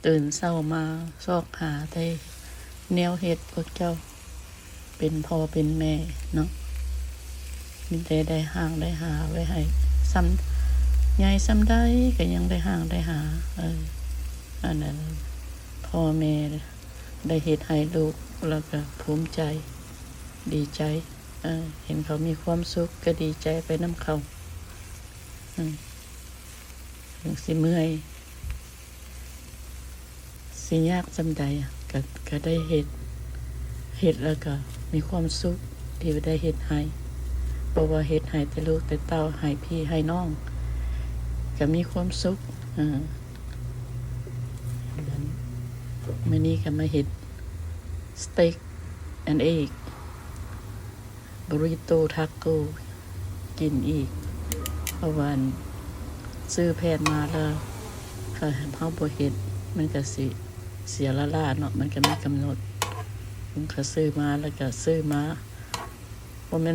ຕື່ນເຊົ້າມາຊອກຫາແຕ່ແນວເຮັດ ພວກເຈົ້າເປັນພໍ່ເປັນແມ່ເນາະ ມີແຕ່ໄດ້ຮ່າງໄດ້ຫາໄວ້ໃຫ້ ສ່ຳໃຫຍ່ສ່ຳໃດກໍຍັງໄດ້ຮ່າງໄດ້ຫາ ເອີ ອັນນັ້ນ ພໍ່ແມ່ໄດ້ເຮັດໃຫ້ລູກ ແລ້ວກໍພູມໃຈ ດີໃຈ ເອີ ເຫັນເຂົາມີຄວາມສຸກກໍດີໃຈໄປນຳເຂົາ ເອີ ເຖິງຊິເມື່ອຍ ຊິຍາກສ່ຳໃດ ກໍ ກໍໄດ້ເຮັດ ເຮັດແລ້ວກໍມີຄວາມສຸກທີ່ໄດ້ເຮັດໃຫ້ ບໍ່ວ່າເຮັດໃຫ້ແຕ່ລູກແຕ່ເຕົ້າ ໃຫ້ພີ່ໃຫ້ນ້ອງ ກໍມີຄວາມສຸກ ເອີ ມື້ນີ້ກໍມາເຮັດ steak and egg burrito taco ກິນອີກ ເພາະວ່າອັນ ຊື້ແຜ່ນມາແລ້ວ ຖ້າເຮົາບໍ່ເຮັດ ມັນກໍຊິເສຍລ້າໆເນາະ ມັນກໍມີກຳນົດ ເຂົາຊື້ມາແລ້ວກໍຊື້ມາ ບໍ່ແມ່ນ